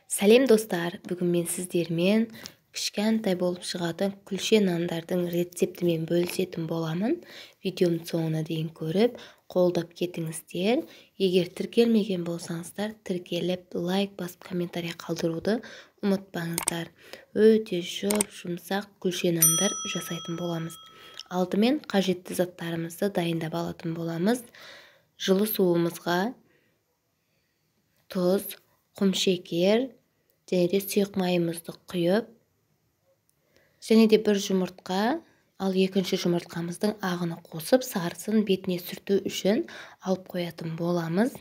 Сәлем достар, бүгін мен сіздермен кішкентай болып шығатын күлше нандардың рецептімен бөлісетін боламын. Видеомды соңына дейін көріп, қолдап кетіңіздер. Егер тіркелмеген болсаңыздар, тіркеліп, лайк басып, комментарий қалдыруды ұмытпаңыздар. Өте жұп-жұмсақ күлше нандар жасайтын боламыз. Алдымен қажетті заттарымызды дайындап алатын боламыз. Жылы суымызға тұз, құмшекер және де сұйық майымызды құйып, және де бір жұмыртқа, ал екінші жұмыртқамыздың ағыны қосып, сарысын бетіне сүрту үшін алып қоятын боламыз.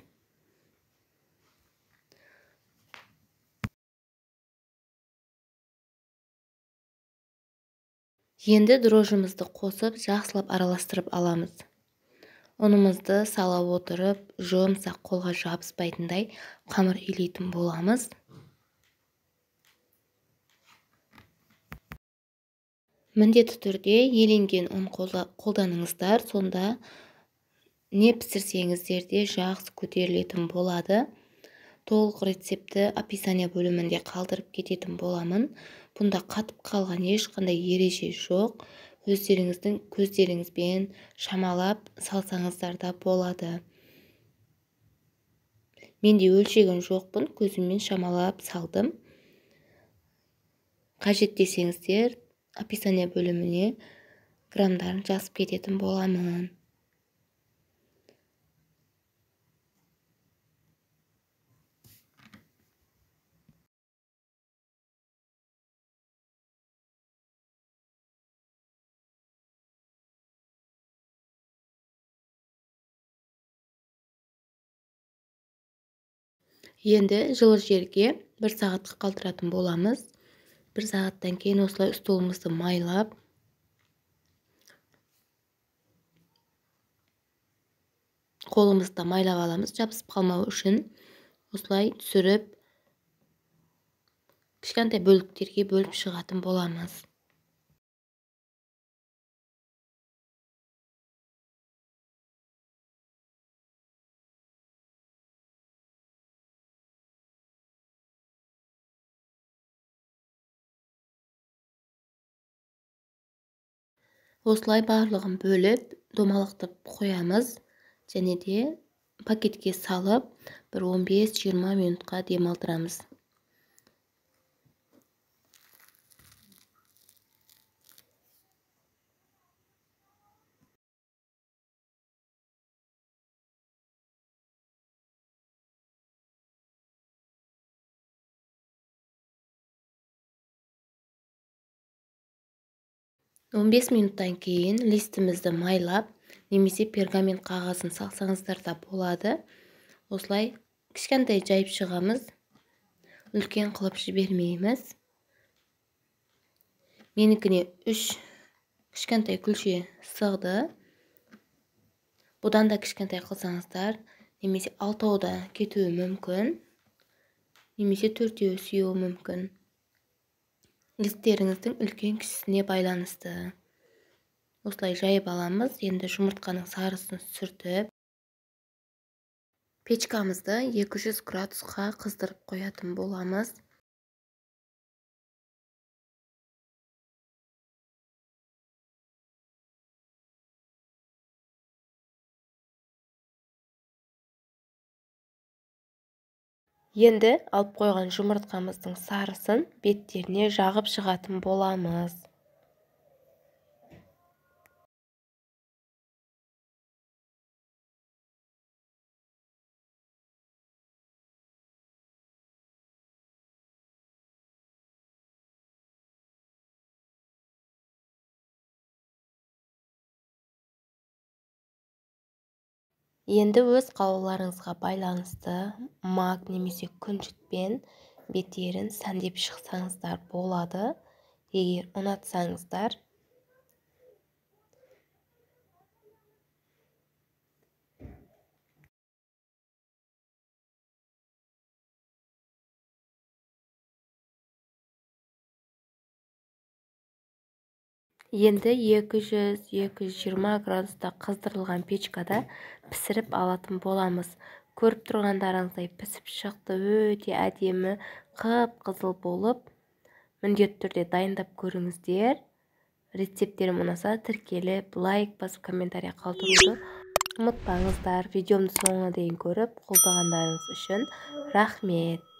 Енді дрожжымызды қосып, жақсылап араластырып аламыз. Ұнымызды сала отырып, жұмсақ қолға жабыспайтындай қамыр илейтін боламыз. Міндетті түрде еленген ұн қолданыңыздар, сонда не пісірсеңіздер де жақсы көтерілетін болады. Толық рецепті описание бөлімінде қалдырып кететін боламын. Бұнда қатып қалған ешқандай ереже жоқ. Өздеріңіздің көздеріңізбен шамалап салсаңыздар да болады. Мен де өлшеген жоқпын, көзіммен шамалап салдым. Қажет десеңіздер, описание бөліміне грамдарын жазып кететін боламын. Енді жылы жерге бір сағатқа қалдыратын боламыз. Бір сағаттан кейін осылай столымызды майлап, қолымызды майлап аламыз, жабысып қалмау үшін. Осылай түсіріп, кішкентай бөліктерге бөліп шығатын боламыз. Осылай барлығын бөліп, домалақтап қоямыз және де пакетке салып, бір 15-20 минутқа демалдырамыз. Он бес минуттан кейін листімізді майлап, немесе пергамент қағазын салсаңыздар да болады. Осылай кішкентай жайып шығамыз, үлкен қылып жібермейміз. Менікіне 3 кішкентай күлше сығды. Бұдан да кішкентай қылсаңыздар, немесе 6-ау да кетуі мүмкін, немесе 4-еуі сыюы мүмкін. Листтеріңіздің үлкен кішісіне байланысты. Осылай жайып аламыз. Енді жұмыртқаның сарысын сүртіп, печкамызды 200 градусқа қыздырып қоятын боламыз. Енді алып қойған жұмыртқамыздың сарысын беттеріне жағып шығатын боламыз. Енді өз қалауларыңызға байланысты мак немесе күнжітпен беттерін сәндеп шықсаңыздар болады. Егер ұнатсаңыздар, Енді 200-220 градуста қыздырылған печкада пісіріп алатын боламыз. Көріп тұрғандарыңыздай пісіп шықты, өте әдемі Қып-қызыл болып, міндетті түрде дайындап көріңіздер. Рецепттерім ұнаса, тіркеліп, лайк басып, комментарий қалдыруды ұмытпаңыздар. Видеомды соңына дейін көріп, қолдағандарыңыз үшін рахмет.